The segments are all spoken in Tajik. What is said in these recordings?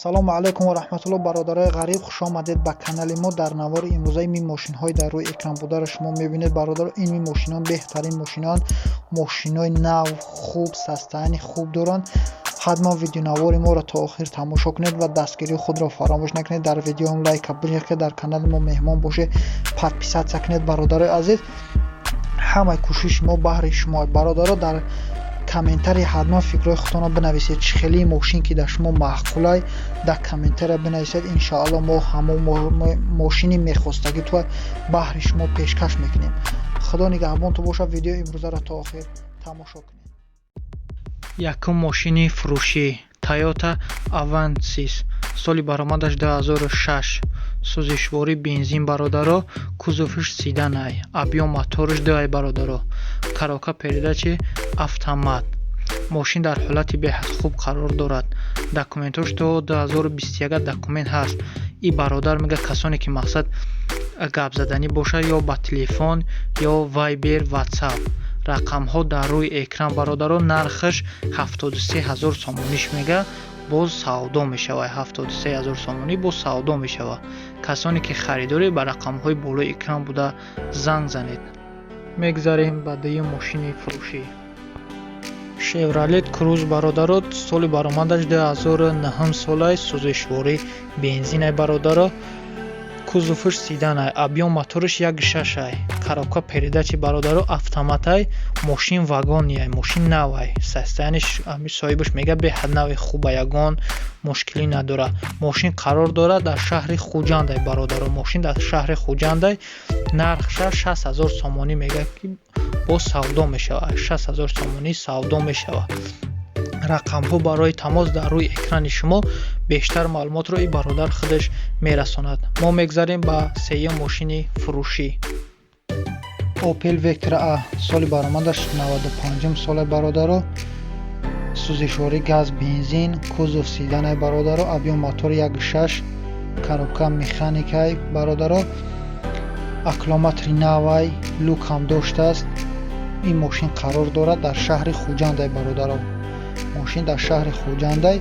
Ассалому алайкум ва раҳматулло, бародарои ғариб, хушомадед ба канали мо. Дар навори имрӯзаи ми мошинҳои дар рӯи экран бударо шумо мебинед, бародаро. Ин ми мошинон беҳтарин мошинон, мошинои нав, хуб, состояние хуб доранд. Ҳатман видеонавори моро то охир тамошо кунед ва дастгирии худро фаромӯш накунед. Дар видеоам лайка бирехед, дар канали мо меҳмон бошед, подписаться кунед. Бародарои азиз, ҳамаи кӯшиши мо баҳри шумо. Бародаро, дар комментарий ҳатман фикрҳои худтонро бинависед. Чӣ хелии мошин ки дар шумо маъқулай, дар комментария бинависед. Иншоалло, мо ҳамон мошини мехостагӣ ту баҳри шумо пешкаш мекунем. Худо нигаҳбонту бошад. Видеои имрӯзаро то охир тамошо кунед. Якум мошини фурӯшӣ: Тойота Avensis, соли баромадаш 2006, сӯзишворӣ бензин, бародаро. Кузовш седанай, объём моторш 2, бародаро. Коробка передачи автомат. Мошин дар ҳолати беҳад хуб қарор дорад. Документош то 2021 документ ҳаст. И бародар мега, касоне ки мақсад гапзаданӣ бошад, ё ба телефон, ё Вайбер, Ватсап, рақамҳо дар рӯи экран, бародаро. Нархаш 73 ҳазор сомониш мега, боз савдо мешавад. 73 ҳазор сомонӣ, боз савдо мешавад. Касоне ки харидорӣ, ба рақамҳои болои экран буда занг занед. Мегзарем ба дуюм мошини фурӯшӣ: Шевролет Круз, бародаро. Соли баромадаш 2009 солай, сӯзишворӣ бензинай, бародаро. Кузовш седанай, объём моторш 1,6-ай, коробка передачи, бародаро, автоматай. Мошин вагонияй, мошин навай, состояние соҳибаш мега, беҳад нави хуба, ягон мушкилӣ надорад. Мошин қарор дорад дар шаҳри Хуҷандай, бародаро. Мошин дар шаҳри Хуҷандай. Нархша 60 000 сомонӣ мега, ки боз савдо мешавад. 60 000 сомонӣ савдо мешавад. Рақамҳо барои тамос дар рӯи экрани шумо. Бештар маълумотро и бародар худаш мерасонад. Мо мегзарем ба сеюм мошини фурӯшӣ: Опел Вектра А, соли баромадаш 95 сола, бародаро. Сӯзишворӣ газ, бензин, кузов седанай, бародаро. Объём мотор 1,6, коробка механикай, бародаро. Аккумулятори навай, люк ҳам доштааст. Ин мошин қарор дорад дар шаҳри Хуҷандай, бародаро. Мошин дар шаҳри Хуҷандай.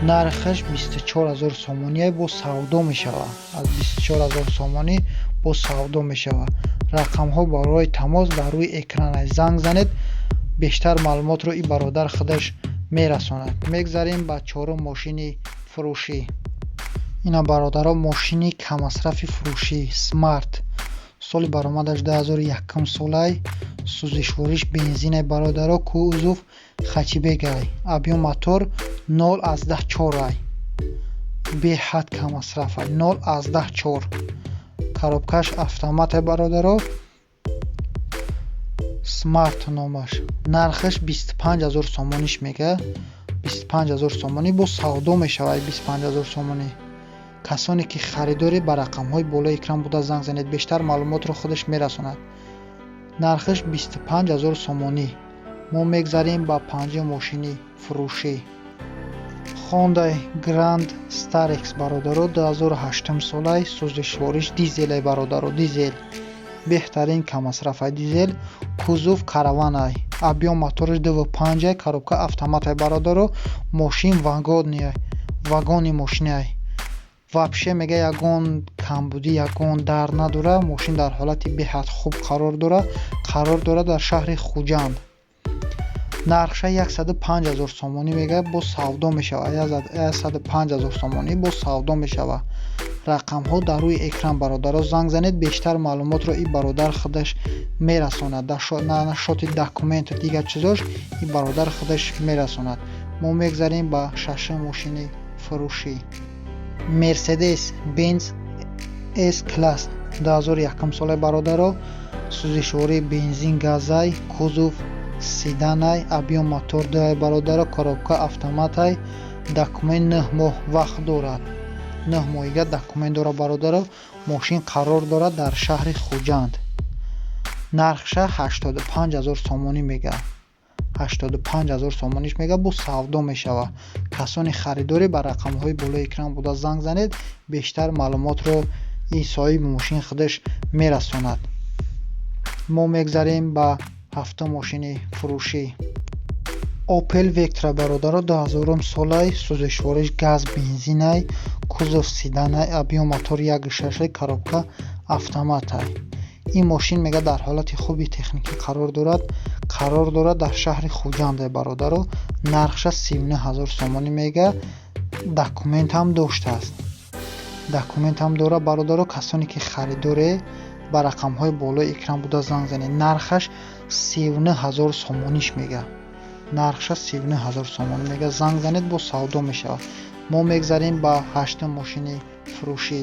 Нархаш 24 000 сомоние, боз савдо мешавад. Аз 24 000 сомонӣ боз савдо мешавад. Рақамҳо барои тамос дар рӯи экран, занг занед, бештар маълумотро и бародар худаш мерасонад. Мегзарем ба чорум мошини фурӯшӣ. Ина, бародаро, мошини каммасрафи фурӯшӣ: Смарт, соли баромадаш 2001 солай, сӯзишвориш бензинай, бародаро. Кузов хэтчбекай, объём мотор 0,4-ай, беҳад каммасрафай, 0,4, коробкаш автоматай, бародаро. Смарт номаш. Нархаш 25 000 сомониш мега. 25 000 сомонӣ, боз савдо мешавад. 25 000 сомонӣ. Касоне ки харидорӣ, ба рақамҳои болои экран буда занг занед, бештар маълумотро худаш мерасонад. Нархаш 25 000 сомонӣ. Мо мегзарем ба панҷум мошини фурӯшӣ: Хондай Гранд Старекс, бародаро, 2008 солай, сӯзишвориш дизелай, бародаро. Дизел беҳтарин каммасрафай, дизел. Кузов караванай, объём мотораш 2,5-ай, коробка автоматай, бародаро. Мошин вагонияй, вагони мошинай. Вообще, мега, ягон камбудӣ, ягон дард надорад. Мошин дар ҳолати беҳад хуб қарор дорад. Қарор дорад дар шаҳри Хуҷанд. Нархша 105 000 сомонӣ мегӯяд, боз савдо мешавад. 105 000 сомонӣ, боз савдо мешавад. Рақамҳо дар рӯи экран, бародаро, занг занед, бештар маълумотро и бародар худаш мерасонад. Насчёти документу дигар чизош и бародар худаш мерасонад. Мо мегзарем ба шашум мошини фурӯшӣ: Мерседес Бенз С класс, 2001 солаи, бародаро. Сӯзишвории бензин, газай, кузов седанай, объём мотор 2, бародаро. Коробка автоматай. Документ 9 моҳ вақт дорад, 9 моҳига документ дорад, бародаро. Мошин қарор дорад дар шаҳри Хуҷанд. Нархша 85 000 сомонӣ мегӯяд. 85 000 сомониш мегӯяд, боз савдо мешавад. Касони харидорӣ, ба рақамҳои болои экран буда занг занед, бештар маълумотро и соҳиби мошин худаш мерасонад. Мо мегзарем ба ҳафтум мошини фурӯшӣ: Опел Вектра, бародаро, 2000 солай, сӯзишвориш газ бензинай, кузов седанай, объём мотор 1,6, коробка автоматай. Ин мошин, мега, дар ҳолати хуби техникӣ қарор дорад. Қарор дорад дар шаҳри Хуҷанде, бародаро. Нархша 39 000 сомонӣ мега. Документам доштааст, документам дорад, бародаро. Касоне ки харидоре, ба рақамҳои болои экран буда занг занед. Нархаш 39 000 сомониш мега. Нархша 39 000 сомонӣ мега. Занг занед, бо савдо мешавад. Мо мегзарем ба ҳаштум мошини фурӯшӣ.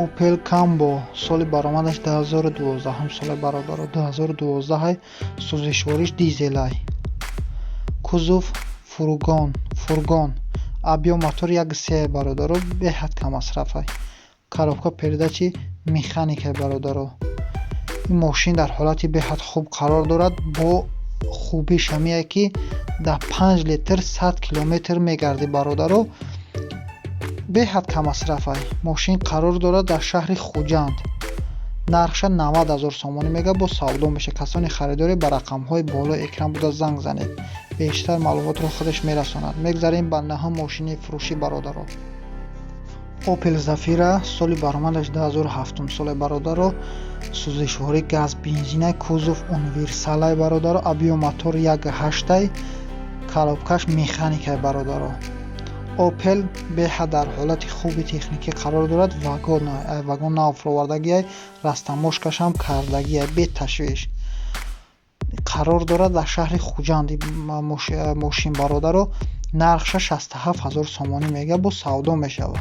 Опел Камбо, соли баромадаш 2012 соли, бародаро, 2012, сӯзишвориш дизелай, кузов фургон, объём мотор 1,3, бародаро, беҳад каммасрафай, коробка передачи механикай. Бародаро, ин мошин дар ҳолати беҳад хуб қарор дорад. Бо хубиш ҳамие ки дар 5 литр 100 километр мегардӣ, бародаро, беҳад каммасрафай. Мошин қарор дорад дар шаҳри Хуҷанд. Нархша 90 000 сомонӣ мега, бо савдо мешавад. Касони харидоре, ба рақамҳои болои экран буда занг занед, бештар маълумотро худаш мерасонад. Мегзарем ба наҳум мошини фурӯшӣ, бародаро. Опел Зафира, соли баромадаш 2007 соле, бародаро, сӯзишворӣ газ бензинай, кузов универсалай, бародаро, объём мотор 1,8, коробкаш механикай. Бародаро, Опел беҳад дар ҳолати хуби техникӣ қарор дорад. Вагон нав фуровардагиай, растаможкашам кардагиай, беташвиш. Қарор дорад дар шаҳри Хуҷанди мошин, бародаро. Нархша 67 000 сомонӣ мега, бо савдо мешавад.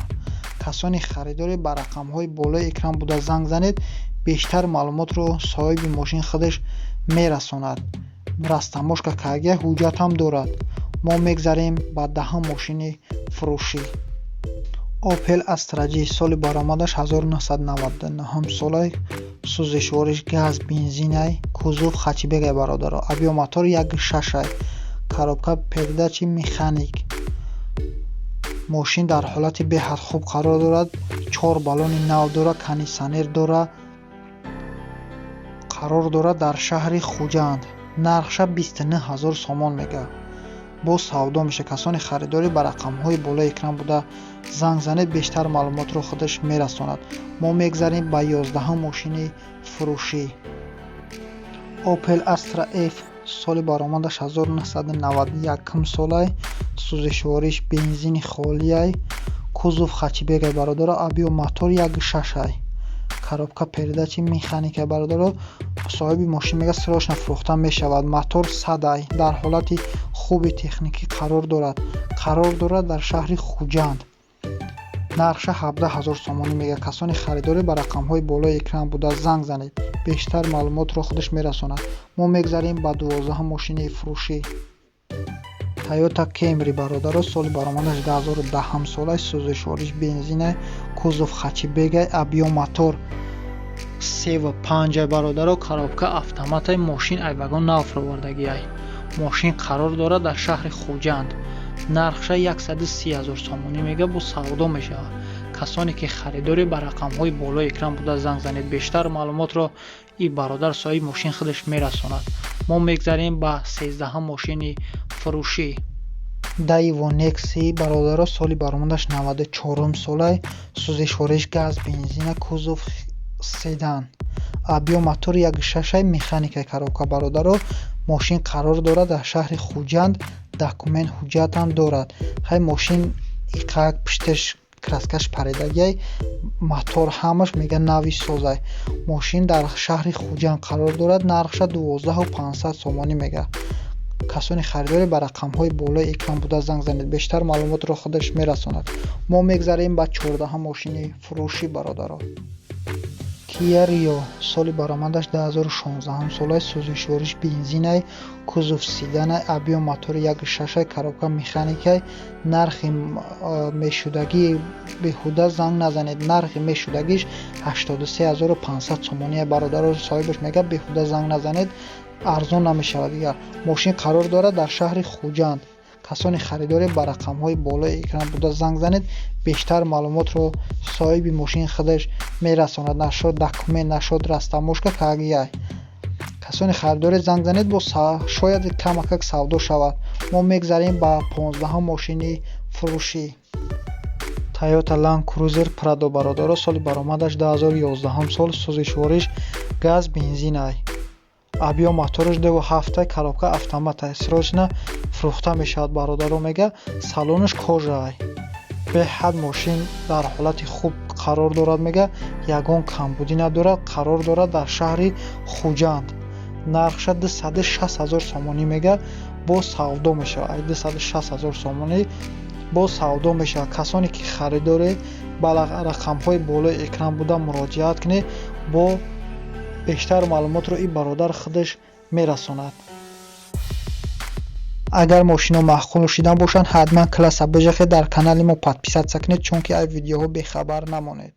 Касони харидоре, ба рақамҳои болои экран буда занг занед, бештар маълумотро соҳиби мошин худаш мерасонад. Растаможка кардагиай, ҳуҷҷатам дорад. Мо мегзарем ба даҳум мошини фурӯшӣ. Опел Астра Ҷи, соли баромадаш 1999 солай, сӯзишвориш газ бензинай, кузов хэтчбекай, бародаро, объём мотор 1,6, коробка передачи механик. Мошин дар ҳолати беҳад хуб қарор дорад. Чор баллони нав дорад, кондитсионер дорад. Қарор дорад дар шаҳри Хуҷанд. Нархша 29 000 сомон мега, боз савдо мешавад. Касони харидорӣ, ба рақамҳои болои экран буда занг занед, бештар маълумотро худаш мерасонад. Мо мегзарем ба 11-ум мошини фурӯшӣ. Опел Астра Ф, соли баромадаш 1991 солай, сӯзишвориш бензини холиай, кузов хэтчбекай, бародаро, объём мотор 1,6, коробка передачи механика. Бародаро, соҳиби мошин мега, срочно фурӯхта мешавад. Мотор садай, дар ҳолати хуби техникӣ қарор дорад. Қарор дорад дар шаҳри Хуҷанд. Нархша 17 000 сомонӣ мега. Касони харидорӣ, ба рақамҳои болои экран буда занг занед, бештар маълумотро худаш мерасонад. Мо мегзарем ба 12-ум мошини фурӯшӣ. Тойота Кемри, бародаро, соли баромадаш 2010 солай, сӯзишвориш бензинай, кузов хэтчбекай, объём мотор 3,5, бародаро, коробка автоматай. Мошин ай вагон нав фуровардагиай. Мошин қарор дорад дар шаҳри Хуҷанд. Нархша 130 000 сомонӣ мега, бо савдо мешавад. Касоне ки харидорӣ, ба рақамҳои болои экран буда занг занед, бештар маълумотро и бародар соҳиби мошин худаш мерасонад. Мо мегзарем ба 13-ум мошини фурӯшӣ. Даево Некси, бародаро, соли баромадаш 94 солай, сӯзишвориш газ бензина, кузов седан, объём мотор 1,6, механикаи коробка. Бародаро, мошин қарор дорад дар шаҳри Хуҷанд. Документ, ҳуҷҷатам дорад. Хай, мошин иқак пушташ краскаш паридагиай, мотор ҳамаш, мега, нави созай. Мошин дар шаҳри Хуҷанд қарор дорад. Нархша 12 500 сомонӣ мега. Касони харидоре, ба рақамҳои болои экран буда занг занед, бештар маълумотро худаш мерасонад. Мо мегзарем ба 14-ум мошини фурӯшӣ, бародаро. Кия Рио, соли баромадаш 2016 солай, сӯзишвориш бензинай, кузов седанай, объём мотори 1,6, коробка механикай. Нархи мешудагӣ, беҳуда занг назанед, нархи мешудагиш 83 500 сомония. Бародаро, соҳибаш мега, беҳуда занг назанед, арзон намешавад дигар. Мошин қарор дорад дар шаҳри Хуҷанд. Касони харидоре, ба рақамҳои болои экран буда занг занед, бештар маълумотро соҳиби мошин худаш мерасонад. Нашод документ, нашод растаможка кагиай. Касоне харидоред, занг занед, бо шояд камакак савдо шавад. Мо мегзарем ба 15-ум мошини фурӯшӣ. Toyota Land Cruiser Prado, бародаро, соли баромадаш 2011 сол, сӯзишвориш газ, бензинай. Объём мотораш 2,7, коробка автоматай. Срочно фурӯхта мешавад, бародаро, мега. Салонаш кожаай. Беҳад мошин дар ҳолати хуб қарор дорад, мега, ягон камбудӣ надорад. Қарор дорад дар шаҳри Хуҷанд. Нархша 260 000 сомонӣ мега, боз савдо мешавад. 260 000 сомонӣ боз савдо мешавад. Касоне ки харидоред, ба рақамҳои болои экран буда муроҷиат кунед, бо бештар маълумотро ин бародар худаш мерасонад. Агар мошино маъқул шидан бошанд, ҳатман класса бижахед, дар канали мо подписаться кунед, чунки аз видеоҳо бехабар намонед.